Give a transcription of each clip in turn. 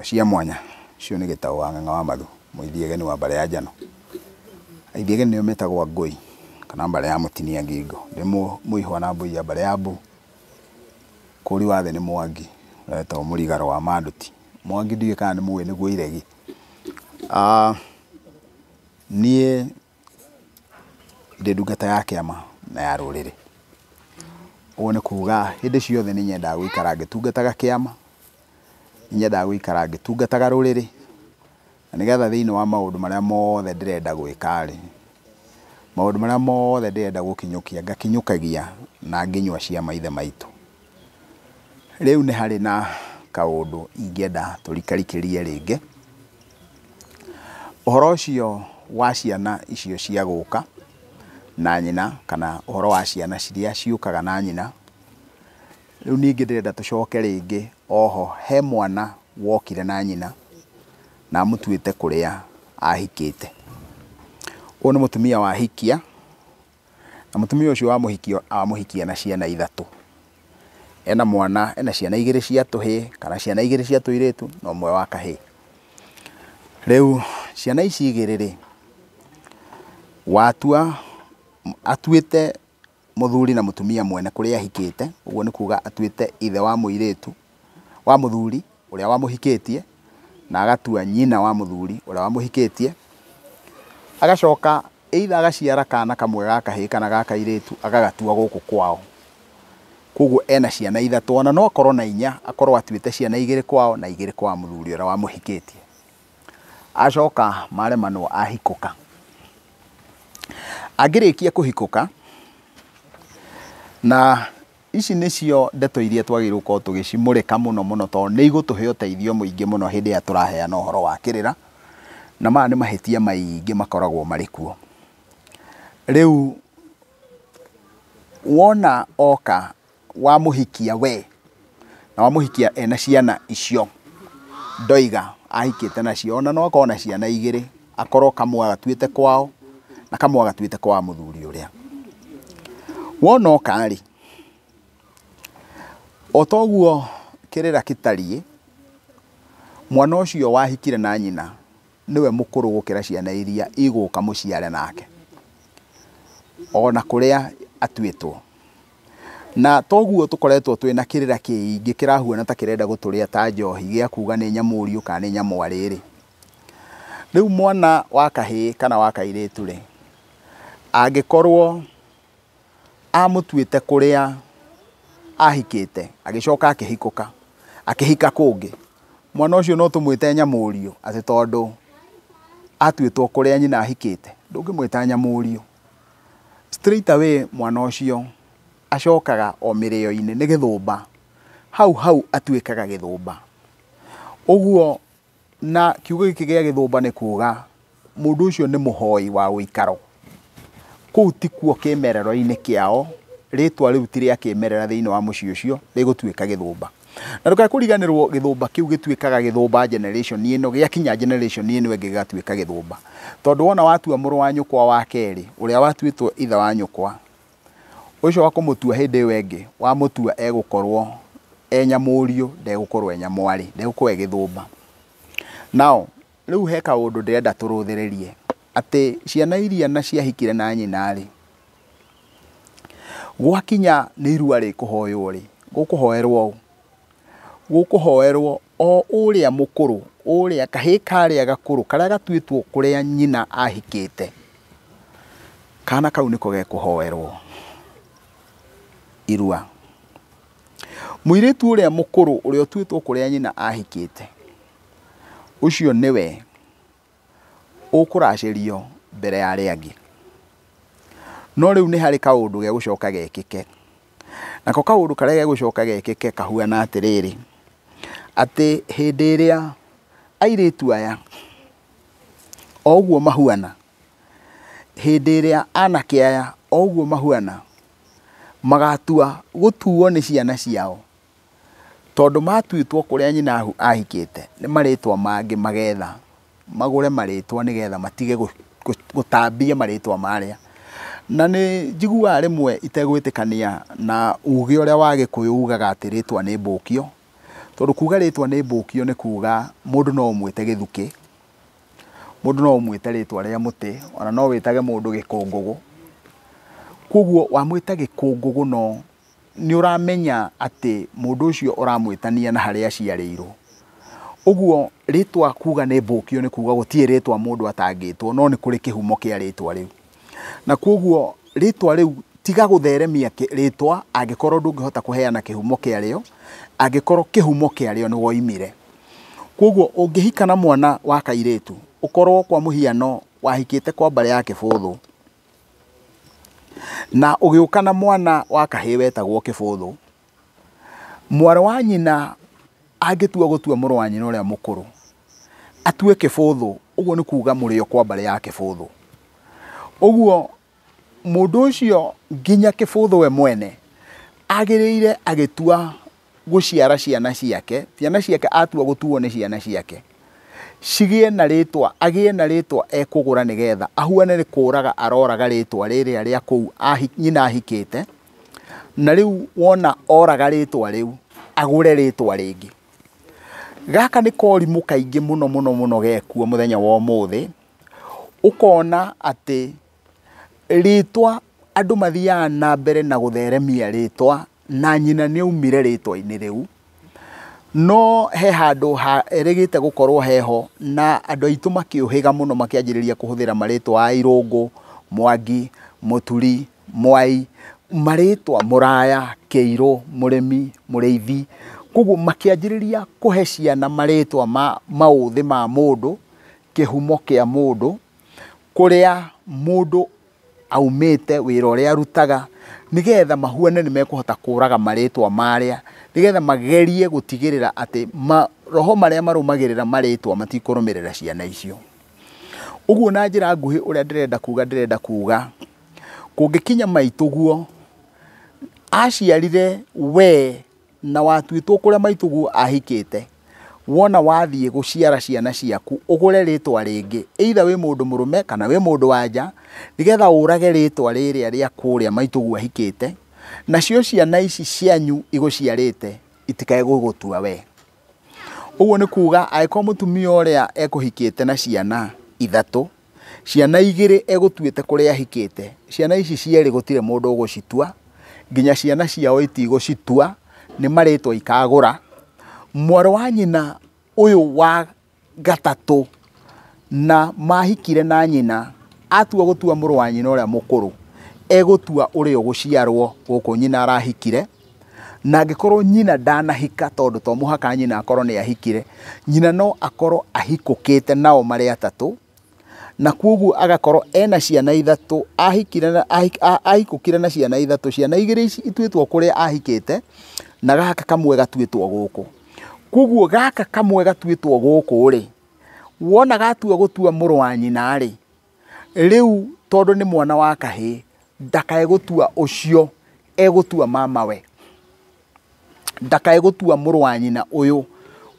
Cia mwanya cio nĩ gĩtaũ wa Ng'ang'a wa Mathu, mũithiegeni wa mbarĩ ya Njano. Aithiegeni nĩo metagwo Angũi kana mbarĩ ya Mũtinia Ngingo. Ndĩ mũihwa na mbũi ya mbarĩ ya Mbu. Kũri wa thĩ nĩ Mwangi, ũrĩa wetagwo Mũrigaro wa Manduti. Mwangi ndiũĩ kana nĩ mũĩ nĩguo iregi. Niĩ ndĩ ndungata ya kĩama na ya rũrĩrĩ. Ũguo nĩ kuga hĩndĩ ciothe nĩ nyendaga gũikara ngĩtungataga kĩama, nĩ nyendaga gũikara ngĩtungataga rũrĩrĩ, na nĩgetha thĩinĩ wa maũndũ marĩa mothe ndĩrenda gwĩka rĩ, maũndũ marĩa mothe ndĩrenda gũkinyũkia, ngakinyũkagia na ngĩnyua cia maithe maitũ. Rĩu nĩ harĩ na kaũndũ ingĩenda tũrikarikĩrie rĩngĩ. Ũhoro ũcio wa ciana icio cia gũka na nyina, kana ũhoro wa ciana ciria ciũkaga na nyina. Rĩu ningĩ ndĩrenda tũcoke rĩngĩ oho he mwana wokire na nyina na amũtuĩte kũrĩa ahikĩte. Ũyũ nĩ mũtumia wahikia, na mũtumia ũcio wamũhikia amũhikia na ciana ithatũ. Ena mwana, ena ciana igĩrĩ cia tũhĩĩ kana ciana igĩrĩ cia tũirĩtu na ũmwe wa kahĩĩ. Rĩu ciana ici igĩrĩ rĩ, watua atuĩte mũthuri na mũtumia mwene kũrĩa ahikĩte, ũguo nĩ kuga atuĩte ithe wa mũirĩtu wa mũthuri ũrĩa wamũhikĩtie, na agatua nyina wa mũthuri ũrĩa wamũhikĩtie, agacoka either agaciara kana kamwe ga kahĩĩ kana ga kairĩtu agagatua gũkũ kwao. Koguo ena ciana ithatũ, ona no akorwo na inya, akorwo atuĩte ciana igĩrĩ kwao na igĩrĩ kwa mũthuri ũrĩa wamũhikĩtie. Acoka maremanwo ahikũka. Angĩrĩkia kũhikũka, na ici nĩcio ndeto iria twagĩrĩirwo gũkorwo tũgĩcimũrĩka mũno mũno, tondũ nĩ igũtũhe ũteithio mũingĩ mũno hĩndĩ ĩrĩa tũraheana ũhoro wa kĩrĩra, na maya nĩ mahĩtia maingĩ makoragwo marĩ kuo. Rĩu wona oka wamũhikia we, na wamũhikia ena ciana icio ndoiga ahikĩte nacio, ona no akorwo na ciana igĩrĩ, akorwo kamwe agatuĩte kwao na kamwe agatuĩte kwa mũthuri ũrĩa. Wona oka rĩ, o toguo kĩrĩra gĩtariĩ, mwana ũcio wahikire na nyina nĩwe mũkũrũ gũkĩra ciana iria igũka mũciare nake, ona kũrĩa atuĩtwo. Na toguo tũkoretwo twĩna kĩrĩra kĩingĩ kĩrahuana ta kĩrenda gũtũrĩa ta njohi gĩa kuga nĩ nyamũriũ kana nĩ nyamwarĩ rĩ. Rĩu mwana wa kahĩĩ kana wa kairĩtu rĩ, angĩkorwo amũtuĩte kũrĩa ahikĩte, agĩcoka akĩhikũka, akĩhika kũngĩ, mwana ũcio no tũmwĩte nyamũriũ atĩ tondũ atuĩtwo kũrĩa nyina ahikĩte, ndũngĩmwĩta nyamũriũ. Straight away mwana ũcio acokaga o mĩrĩo-inĩ, nĩ gĩthũmba. Hau hau atuĩkaga gĩthũmba. Ũguo na kiugo gĩkĩ gĩa gĩthũmba nĩ kuga mũndũ ũcio nĩ mũhoi wa ũikaro. Kũu tikuo kĩmerero-inĩ kĩao, rĩtwa rĩu ti rĩa kĩmerera thĩinĩ wa mũciĩ ũcio, rĩgũtuĩka gĩthũmba. Na ndũkae kũriganĩrwo gĩthũmba kĩu gĩtuĩkaga gĩthũmba generation ĩno, gĩakinya generation ĩno ĩngĩ gĩgatuĩka gĩthũmba. Tondũ wona watua mũrũ wa nyũkwa wa kerĩ, ũrĩa watuĩtwo ithe wa nyũkwa, ũcio wa kũmũtua hĩndĩ ĩyo ĩngĩ, wamũtua egũkorwo e nyamũriũ, ndegũkorwo e nyamwarĩ, ndegũkorwo e gĩthũmba. Nao, rĩu he kaũndũ ndĩrenda tũrũthĩrĩrie, atĩ ciana iria na ciahikire na nyina rĩ, gwakinya nĩ irua rĩkũhoywo rĩ, gũkũhoerwo ũ? Gũkũhoerwo o ũrĩa mũkũrũ, ũrĩa kahĩĩ karĩa gakũrũ, karĩa gatuĩtwo kũrĩa nyina ahikĩte. Kana kau nĩko gekũhoerwo irua. Mũirĩtu ũrĩa mũkũrũ, ũrĩa ũtuĩtwo kũrĩa nyina ahikĩte, ũcio nĩwe ũkũracĩrio mbere ya arĩa angĩ. No rĩu nĩ harĩ kaũndũ gegũcoka gekĩke. Nako kaũndũ karĩa gegũcoka gekĩke kahuana atĩrĩrĩ, atĩ hĩndĩ ĩrĩa airĩtu aya o ũguo mahuana, hĩndĩ ĩrĩa anake aya o ũguo mahuana, magatua gũtuo nĩ ciana ciao, tondũ matuĩtwo kũrĩa nyina ahikĩte, nĩ marĩtwa mangĩ magetha, magũre marĩtwa nĩgetha matige gũtambia marĩtwa marĩa. Na nĩ njiguaga rĩmwe itegwĩtĩkania na uge ũrĩa wa Gĩkũyũ ugaga atĩ rĩtwa nĩ mbũkio, Tondũ kuga rĩtwa nĩ mbũkio nĩ kuga mũndũ no ũmwĩte gĩthukĩ, mũndũ no ũmwĩte rĩtwa rĩa mũtĩ, ona no wĩtage mũndũ gĩkũngũgũ. Koguo wamwĩta gĩkũngũgũ no nĩ ũramenya atĩ mũndũ ũcio ũramwĩtania na harĩa aciarĩirwo. Ũguo rĩtwa kuga nĩ mbũkio nĩ kuga gũtirĩ rĩtwa mũndũ atangĩtwo, no nĩ kũrĩ kĩhumo kĩa rĩtwa rĩu. Na koguo rĩtwa rĩu tiga gũtheremia rĩtwa angĩkorwo ndũngĩhota kũheana kĩhumo kĩarĩo, angĩkorwo kĩhumo kĩarĩo nĩ woimire. Koguo ũngĩhika na mwana wa kairĩtu, ũkorwo kwa mũhiano wahikĩte kwa mbarĩ ya kĩbũthũ, na ũgĩũka na mwana wa kahĩĩ wetagwo kĩbũthũ, mwarĩ wa nyina angĩtua gũtua mũrũ wa nyina ũrĩa mũkũrũ, atue kĩbũthũ, ũguo nĩ kuga mũrĩ o kwa mbarĩ ya kĩbũthũ. Ũguo mũndũ ũcio nginya kĩbũthũ we mwene agĩrĩire agĩtua gũciara ciana ciake, ciana ciake atua gũtuo nĩ ciana ciake, cigĩe na rĩtwa, agĩe na rĩtwa ekũgũra nĩgetha ahuane nĩ kũraga aroraga rĩtwa rĩrĩa rĩa kũu nyina ahikĩte, na rĩu wona oraga rĩtwa rĩu agũre rĩtwa rĩngĩ. Gaka nĩ korimũ kaingĩ mũno mũno mũno gekuo mũthenya wa ũmũthĩ, ũkona atĩ rĩtwa andũ mathiaga na mbere na gũtheremia rĩtwa na nyina nĩ aumire rĩtwa-inĩ rĩu, no he handũ herĩgĩte gũkorwo heho na andũ aitũ makĩũhĩga mũno makĩanjĩrĩria kũhũthĩra marĩtwa a Irũngũ, Mwangi, Mũturi, Mwai, marĩtwa Mũraya, Kĩirũ, Mũrĩmi, Mũrĩithi. Koguo makĩanjĩrĩria kũhe ciana marĩtwa ma maũthĩ ma mũndũ, kĩhumo kĩa mũndũ, kũrĩa mũndũ aumĩte, wĩra ũrĩa arutaga, nĩgetha mahuane nĩ mekũhota kũraga marĩtwa marĩa, nĩgetha magerie gũtigĩrĩra atĩ maroho marĩa marũmagĩrĩra marĩtwa matikũrũmĩrĩra ciana icio. Ũguo na njĩra nguhĩ ũrĩa ndĩrenda kuga, ndĩrenda kuga kũngĩkinya maitũguo aciarire we na watuĩtwo kũrĩa maitũguo ahikĩte, wona wathiĩ gũciara ciana ciaku ũgũre rĩtwa rĩngĩ, either wĩ mũndũ mũrũme kana wĩ mũndũ wa nja, nĩgetha ũrage rĩtwa rĩrĩa rĩa kũrĩa maitũguo ahikĩte, nacio ciana ici cianyu igũciarĩte itikae gũgũtua we. Ũguo nĩ kuga angĩkorwo mũtumia ũrĩa ekũhikĩte na ciana ithatũ, ciana igĩrĩ egũtuĩte kũrĩa ahikĩte, ciana ici cierĩ gũtirĩ mũndũ ũgũcitua, nginya ciana ciao itigũcitua, nĩ marĩtwa ikagũra. Mwarĩ wa nyina ũyũ wa gatatũ na mahikire na nyina, atua gũtua mũrũ wa nyina ũrĩa mũkũrũ, egũtua ũrĩa ũgũciarwo gũkũ nyina arahikire, na angĩkorwo nyina ndanahika, tondũ to mũhaka nyina akorwo nĩ ahikire, nyina no akorwo ahikũkĩte nao marĩ atatũ, na koguo agakorwo ena ciana ithatũ, ahikũkire na ciana ithatũ, ciana igĩrĩ ici ituĩtwo kũrĩa ahikĩte, na gaka kamwe gatuĩtwo gũkũ. Koguo gaka kamwe gatuĩtwo gũkũ rĩ, wona gatua gũtua mũrũ wa nyina rĩ, rĩu tondũ nĩ mwana wa kahĩĩ, ndakae gũtua ũcio, egũtua mamawe. Ndakae gũtua mũrũ wa nyina ũyũ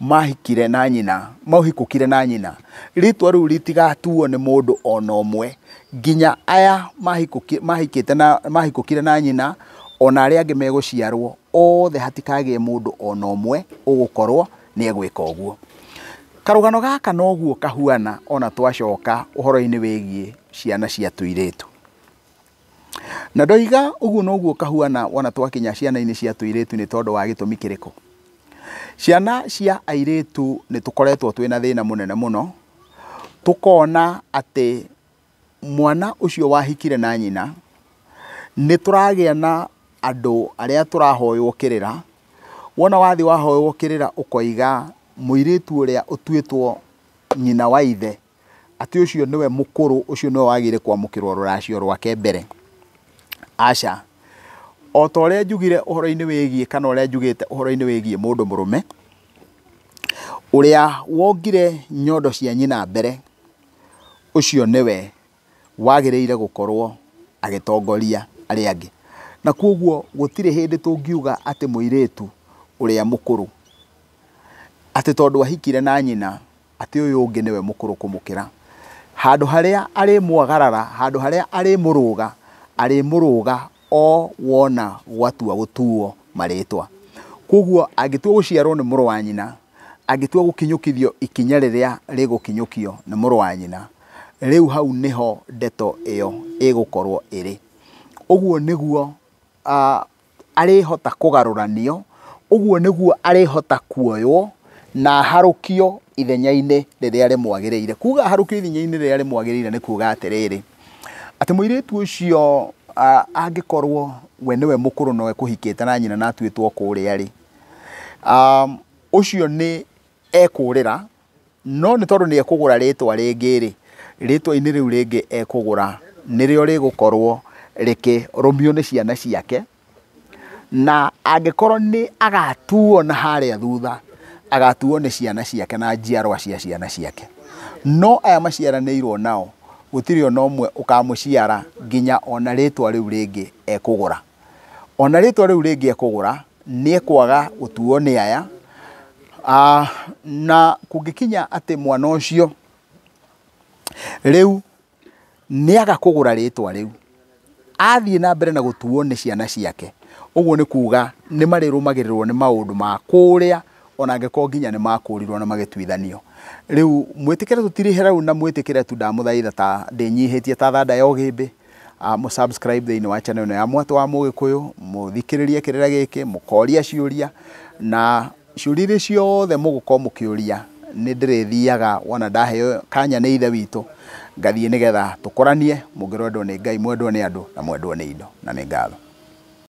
mahikire na nyina, mahikũkire na nyina. Rĩtwa rĩu rĩtigatuo nĩ mũndũ ona ũmwe, nginya aya mahikũkire na nyina, ona arĩa angĩ megũciarwo, othe hatikagĩe mũndũ ona ũmwe ũgũkorwo nĩ egwĩka ũguo. Karũgano gaka noguo kahuana ona twacoka ũhoro-inĩ wĩgiĩ ciana cia tũirĩtu. Na ndoiga ũguo noguo kahuana wona twakinya ciana-inĩ cia tũirĩtu nĩ tondũ wa gĩtũmi kĩrĩkũ? Ciana cia airĩtu nĩ tũkoretwo twĩna thĩna mũnene mũno, tũkona atĩ mwana ũcio wahikire na nyina, nĩ tũragĩa na andũ arĩa tũrahoywo kĩrĩra. Wona wathiĩ wahoywo kĩrĩra ũkoiga mũirĩtu ũrĩa ũtuĩtwo nyina wa ithe, atĩ ũcio nĩwe mũkũrũ, ũcio nĩwe wagĩrĩire kwamũkĩrwo rũracio rwake mbere. Aca, o ta ũrĩa njugire ũhoro-inĩ wĩgiĩ kana ũrĩa njugĩte ũhoro-inĩ wĩgiĩ mũndũ mũrũme, ũrĩa wongire nyondo cia nyina mbere, ũcio nĩwe wagĩrĩire gũkorwo agĩtongoria arĩa angĩ. Na koguo gũtirĩ hĩndĩ tũngiuga atĩ mũirĩtu ũrĩa mũkũrũ, atĩ tondũ ahikire na nyina, atĩ ũyũ ũngĩ nĩwe mũkũrũ kũmũkĩra. Handũ harĩa arĩmwagarara, handũ harĩa arĩmũrũga, arĩmũrũga o wona gwatua gũtuo marĩtwa. Koguo angĩtua gũciarwo nĩ mũrũ wa nyina, angĩtua gũkinyũkithio ikinya rĩrĩa rĩgũkinyũkio nĩ mũrũ wa nyina, rĩu hau nĩho ndeto ĩyo ĩgũkorwo ĩrĩ. Ũguo nĩguo arĩhota kũgarũranio, ũguo nĩguo arĩhota kuoywo na aharũkio ithenya-inĩ rĩrĩa rĩmwagĩrĩire. Kuga aharũkio ithenya-inĩ rĩrĩa rĩmwagĩrĩire nĩ kuga atĩrĩrĩ, atĩ mũirĩtu ũcio angĩkorwo we nĩwe mũkũrũ no ekũhikĩte na nyina na atuĩtwo kũrĩa rĩ, ũcio nĩ ekũrĩra, no nĩ tondũ nĩ ekũgũra rĩtwa rĩngĩ rĩ, rĩtwa-inĩ rĩu rĩngĩ ekũgũra nĩrĩo rĩgũkorwo rĩkĩrũmio nĩ ciana ciake, na angĩkorwo nĩ agatuo na harĩa thutha, agatuo nĩ ciana ciake na njiarwa cia ciana ciake. No aya maciaranĩirwo nao gũtirĩ ona ũmwe ũkamũciara nginya ona rĩtwa rĩu rĩngĩ ekũgũra. Ona rĩtwa rĩu rĩngĩ ekũgũra nĩ ekwaga gũtuo nĩ aya, na kũngĩkinya atĩ mwana ũcio rĩu nĩaga kũgũra rĩtwa rĩu, athiĩ na mbere na gũtuo nĩ ciana ciake, ũguo nĩ kuga nĩ marĩrũmagĩrĩrwo nĩ maũndũ ma kũrĩa ona angĩkorwo nginya nĩ makũrirwo na magĩtuithanio. Rĩu mwĩtĩkĩre tũtirĩhe rĩu na mwĩtĩkĩre tu ndamũthaitha ta ndĩnyihĩtie ta thanda ya ũgĩmbĩ, mũ subscribe thĩinĩ wa channel ĩno ya Mwatũ wa Mũgĩkũyũ, mũthikĩrĩrie kĩrĩra gĩkĩ, mũkoria ciũria, na ciũria iria ciothe mũgũkorwo mũkĩũria nĩ ndĩrĩthiaga wona ndaheo kanya nĩ ithe witũ ngathiĩ nĩgetha tũkoranie, mũngĩrwendwo nĩ Ngai, mwendwo nĩ andũ na mwendwo nĩ indo, na nĩ ngatho.